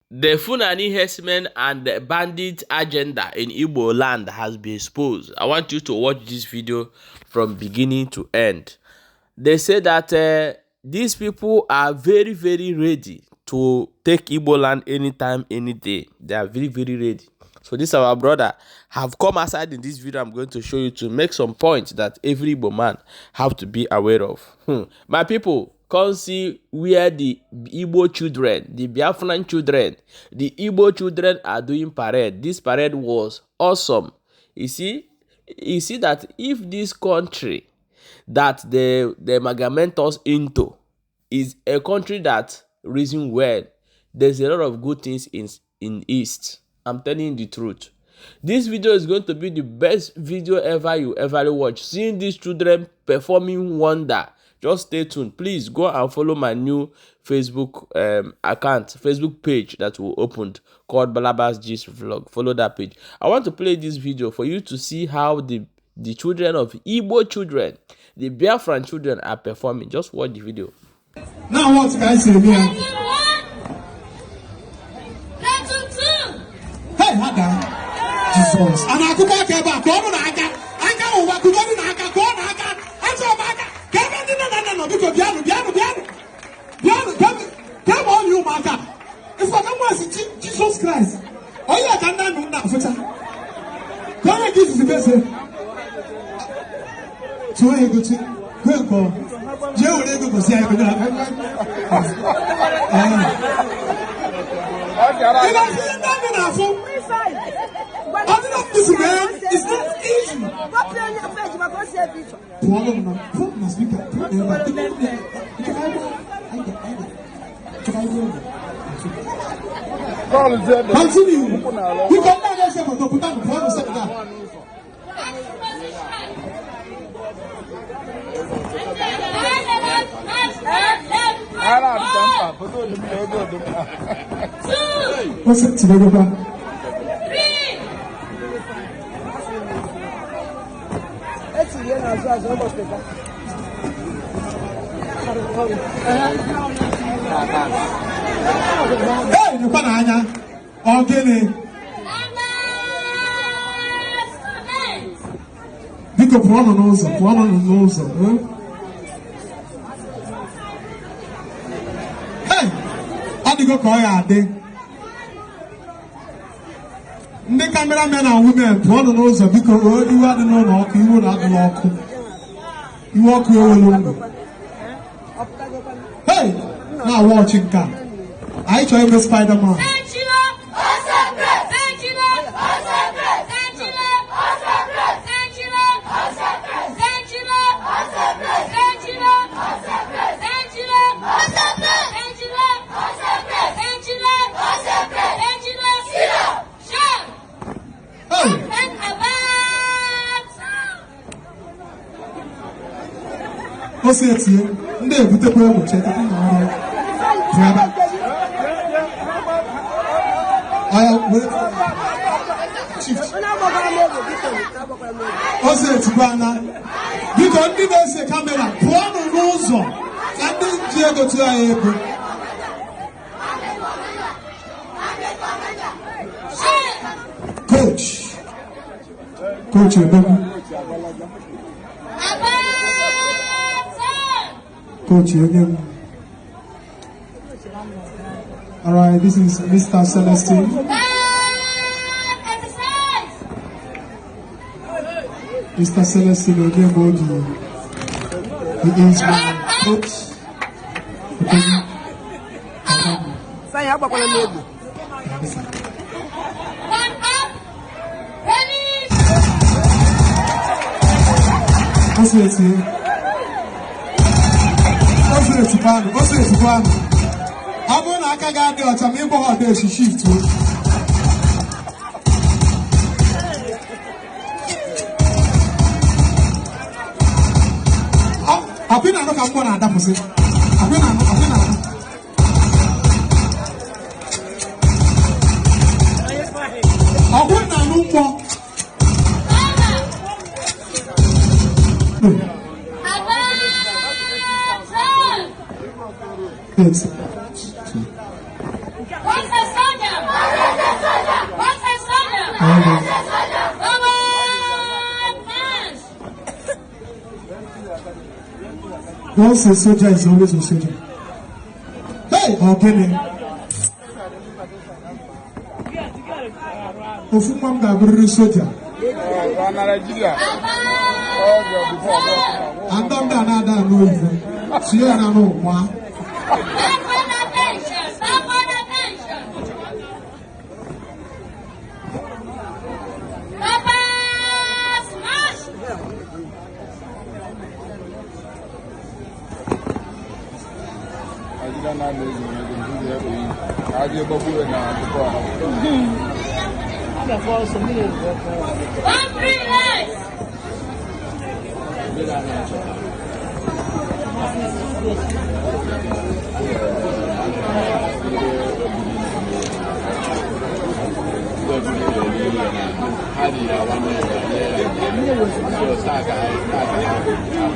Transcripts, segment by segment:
The Fulani herdsmen and the bandit agenda in Igbo land has been exposed. I want you to watch this video from beginning to end. They say that these people are very, very ready to take Igbo land anytime, any day. They are very, very ready. So this our brother have come aside in this video I'm going to show you to make some points that every Igbo man have to be aware of. My people, come see where the Igbo children, the Biafran children, the Igbo children are doing parade. This parade was awesome. You see that if this country that they amalgamate us into is a country that reason well, there's a lot of good things in East. I'm telling you the truth. This video is going to be the best video ever you ever watch. Seeing these children performing wonder. Just stay tuned. Please go and follow my new Facebook account, Facebook page that we opened called Balabas Gist Vlog. Follow that page. I want to play this video for you to see how the children of Igbo children, the Biafran children are performing. Just watch the video. Now what guys say here? Hey, Hada. Jesus. And I could back back. Go na aka. Aka ụwa kugoro na aka, go na aka. Acho m aka. Ka ebe ndị nne na nna nọ biko bịanụ bịanụ bịanụ. Bịanụ ka ebe ọ yi ụmụaka. Ife ka nwa si Jesus Christ. Onye ka nna nna afụcha. Ka onye ka izizi bese. Tụọ ego chi. Kwe nke ọ. Jee were ego gosi anyị onye Ị na-afụ ihe ndị amị na-afụ. Ọ dịna man. It's not easy. Pụọ na pụọ na speaker. Pụọ na ebe a. Continue. Biko ndị a na-ese foto pụta pụọ na side a. What's it to go back? Hey, you can't anya. Ogene. Biko pụọ nọ n'ụzọ, pụọ nọ n'ụzọ. Hey, adịgo ka ọ ya adị. Ndị cameramen and women pụọ nọ n'ụzọ biko iwe adị n'ụlọ ọkụ, iwe na adị n'ọkụ. Iwe ọkụ ewelu ndụ. Hey, na watch nke a. Anyị chọrọ ime Spider-Man. O si etinye ndị ebutekwa egbe cheta na ọrụ ebe o si etikwa na biko ndị na-ese kamera pụọnụ n'ụzọ ka ndị ji ego tụọ anyị ego. Coach Odogwu. Coach Odogwu. All right, this is Mr. Celestine. Mr. Celestine Odogwu. He is my coach. Osi ọ bụrụ na aka ga-adị ọcha ma ịgbọ ọdọ echi shift o. Akwị na-anụ ka mgbọ na-adapụsị. Akwị na-anụ, akwị na-anụ. Akwị na-anụ mgbọ. Yes. What's the soldier? Okay. Forward march! Once a soldier is always a soldier. Hey, ogene. Ofu nwa m ga-abụrịrị soja. Na Nigeria. Ada ndị a na-ada anụ oyibo. Tinye ya na anụ nwa. Backward attention! Backward attention! Reverse march! Nigeria na-ezu ego ndị ebe yi. Adị gbagbuo na tupu ọ hapụ. One three left!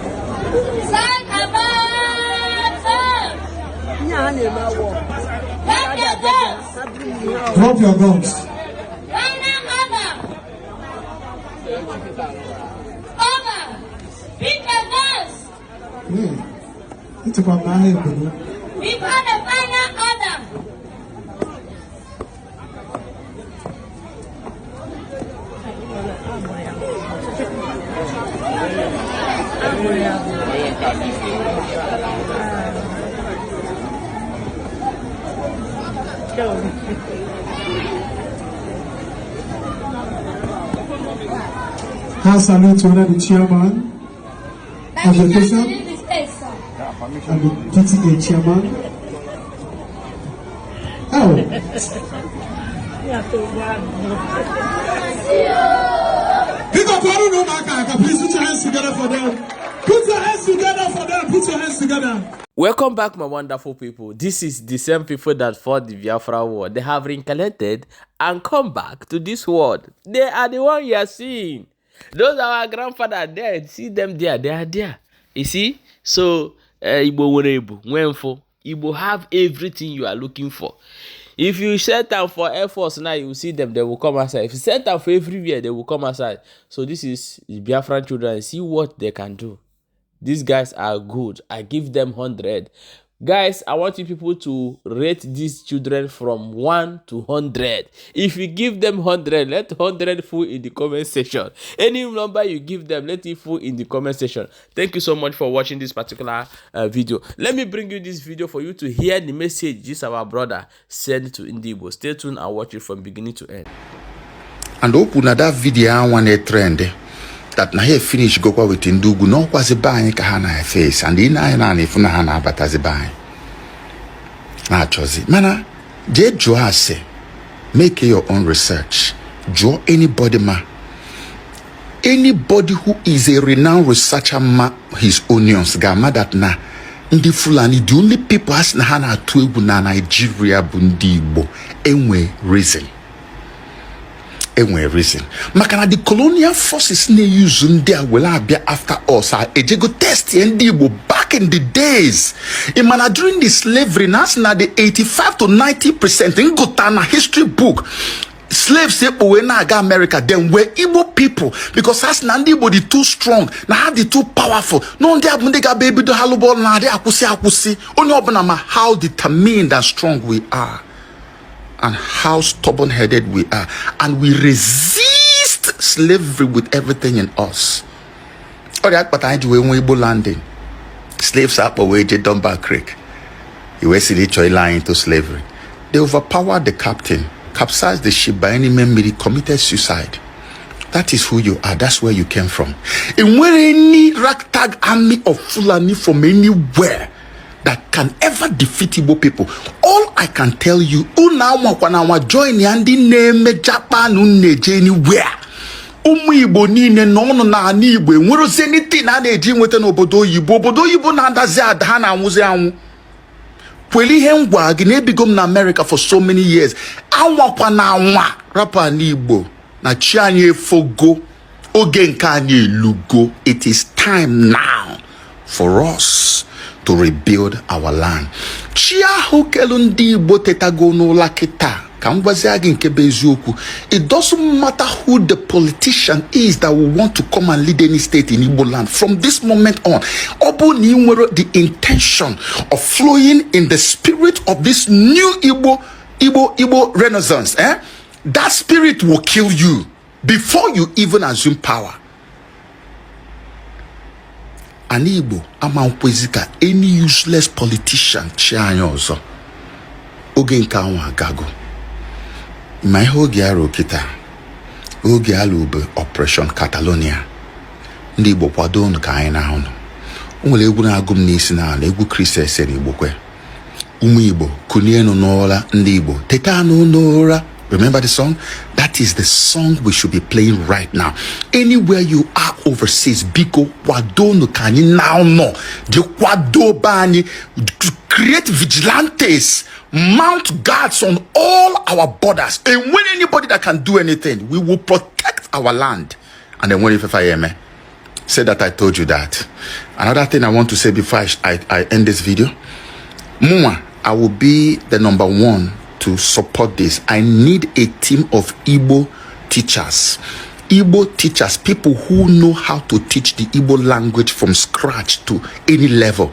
Side about turn! Drop your guns! Drop your guns. Final order! Over! Pick your guns! Hey, echekwa m na ahịa obodo. Before the final order! Ha salute to honor the chairman of the Permission to occasion leave the stage, sir. And the PTA chairman. Oh, biko kụọrọ na ụmụaka aka. Please put your hands together for them. Put your hands together for them. Put your hands together. Welcome back, my wonderful people. This is the same people that fought the Biafra war. They have reincarnated and come back to this world. They are the one you are seeing. Those are our grandfather there. See them there. They are there. You see? So, Igbo nwere ebu, nwee mfụ. Igbo have everything you are looking for. If you set them for Air Force now, you will see them. They will come outside. If you set them for everywhere, they will come outside. So this is Biafran children. See what they can do. These guys are good. I give them 100. Guys, I want you people to rate these children from 1 to 100. If you give them 100, let 100 full in the comment section. Any number you give them, let it full in the comment section. Thank you so much for watching this particular video. Let me bring you this video for you to hear the message this our brother sent to Ndigbo. Stay tuned and watch it from beginning to end. And okwu na that video anwa na-trend that na ha finish gokwa with ndị ugwu na ọkwazi be anyị ka ha na-efesi and ị na-anya na efu na ha na-abatazi be anyị na-achọzi. Mana jee jụọ ase, make your own research, jụọ anybody, ma anybody who is a renowned researcher, ma his onions ga-ama that na ndị Fulani, the only people asị na ha na-atụ egwu na Nigeria bụ ndị Igbo. Enwe reason, enwere reason, maka na the colonial forces na-eyuzu ndị a were abịa after us a ejego test ya ndị Igbo back in the days. Ị ma na during the slavery na asị na the 85 to 90% ngụta na history book, slaves ekpowe na-aga America then were Igbo people, because asị na ndị Igbo dị too strong, na ha dị too powerful, na ndị a bụ ndị ga-abịa ebido ha lụba ọrụ na-adị akwụsị akwụsị. Onye ọbụla ma how determined and strong we are and how stubborn-headed we are, and we resist slavery with everything in us. Ọrịa akpata anyị ji wee nwee Igbo landing, slaves akpọ wee jee Dunbar Creek, iwee siri ịchọ ile anyị into slavery. They overpowered the captain, capsized the ship by n'ime mmiri, committed suicide. That is who you are. That's where you came from. Enwere any ragtag army of Fulani from anywhere that can ever defeat Igbo people? All I can tell you, unu anwakwa na anwa join ya ndị na-eme Japan, unu na-eje anywhere. Ụmụ Igbo niile nọ ọnụ n'ala Igbo, enwerozi anything a na-eji nweta n'obodo oyibo. Obodo oyibo na-adazi ada, ha na-anwụzi anwụ. Kwere ihe m gwa gị na ebigo m na America for so many years. Anwakwa na anwa rapụ ala Igbo na chi anyị efogo, oge nke anyị elugo. It is time now for us to rebuild our land. Chi ahụ kelu ndị Igbo tetago n'ụla kịta. Ka m gwazie gị nke bụ eziokwu, it doesn't matter who the politician is that will want to come and lead any state in Igbo land. From this moment on, ọ bụrụ na ị nwere the intention of flowing in the spirit of this new Igbo renaissance, eh? That spirit will kill you before you even assume power. Ana Igbo ama nkwezi ka any useless politician chi anyị ọzọ. Oge nke ahụ agago. Ma ihe oge arụ kịta, oge alụ bụ Operation Catalonia. Ndị Igbo, kwado unu ka anyị na-ahụ nụ. O nwere egwu na-agụ m n'isi na ala egwu Kristi esere Igbo kwe. Ụmụ Igbo, kunienu n'ụra. Ndị Igbo, tetanụ n'ụra. Remember the song? That is the song we should be playing right now. Anywhere you are overseas, biko kwadonu ka anyị now nọ dị kwado be anyị. Create vigilantes, mount guards on all our borders, and when anybody that can do anything, we will protect our land. And then when if I am say that I told you that. Another thing I want to say before I end this video, Mụnwa, I will be the number one to support this. I need a team of Igbo teachers. Igbo teachers, people who know how to teach the Igbo language from scratch to any level.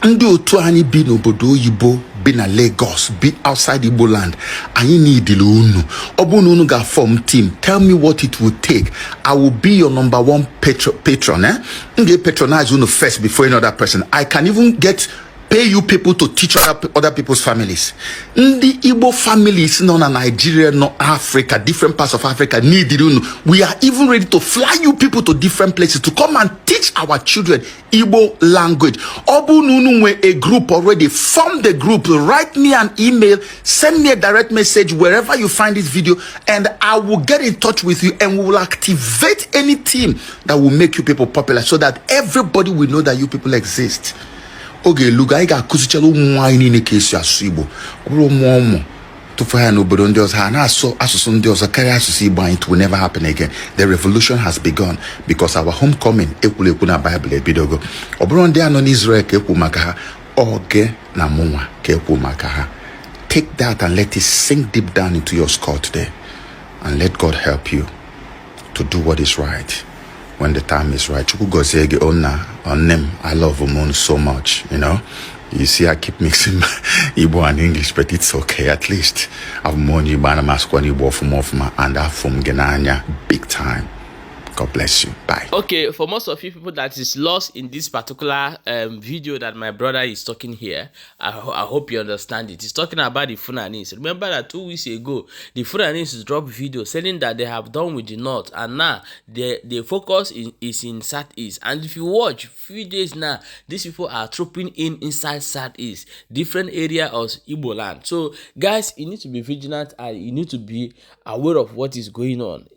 Ndị otu anyị bi n'obodo oyibo, bi na Lagos, bi outside Igbo land, anyị needili unu. Ọ bụrụ na unu ga-form team, tell me what it will take. I will be your number one patron, eh? M ga-patronize unu first before any other person. I can even get pay you people to teach other people's families. Ndị Igbo families nọ na Nigeria, nọ Africa, different parts of Africa need unu. We are even ready to fly you people to different places to come and teach our children Igbo language. Ọ bụ na unu nwee a group already, form the group, write me an email, send me a direct message wherever you find this video, and I will get in touch with you and we will activate any team that will make you people popular so that everybody will know that you people exist. Oge elugo anyị ga-akụzichara ụmụ nwaanyị niile ka esi asụ Igbo. Ọ bụrụ ụmụ ụmụ tụfu ha n'obodo ndị ọzọ, ha na-asụ asụsụ ndị ọzọ karịa asụsụ Igbo anyị. It will never happen again. The revolution has begun because our homecoming ekwuru ekwu na Bible ebidogo. Ọ bụrụ ndị a nọ n'Israel ka ekwu maka ha, oge na mụnwa ka ekwu maka ha. Take that and let it sink deep down into your skull today, and let God help you to do what is right when the time is right. Chukwu gozie gị, onna, nne m. I love unu so much. You see, I keep mixing Igbo and English, but it's okay. At least abụ m onye Igbo, ana m asụkwa n'Igbo ọfụma ọfụma, and afụ m gị n'anya big time. God bless you. Bye. Okay, for most of you people that is lost in this particular video that my brother is talking here, I hope you understand it. He's talking about the Fulanis. Remember that 2 weeks ago, the Fulanis dropped video saying that they have done with the North and now the focus is in Southeast. And if you watch, few days now, these people are trooping in inside Southeast, different area of Igbo land. So, guys, you need to be vigilant and you need to be aware of what is going on.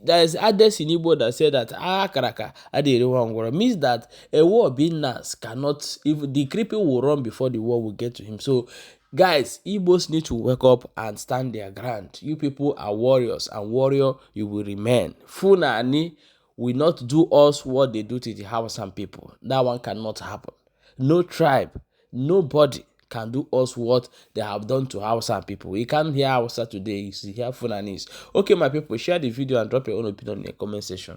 There is adage in Igbo that say that akaraka adịghị ngwọrọ, means that a war being announced cannot, if the cripple will run before the war will get to him. So guys, Igbos need to wake up and stand their ground. You people are warriors, and warrior you will remain. Fulani will not do us what they do to the Hausa people. That one cannot happen. No tribe, nobody can do us what they have done to Hausa people. You can't hear Hausa today, you see hear Fulanis. Okay, my people, share the video and drop your own opinion in the comment section.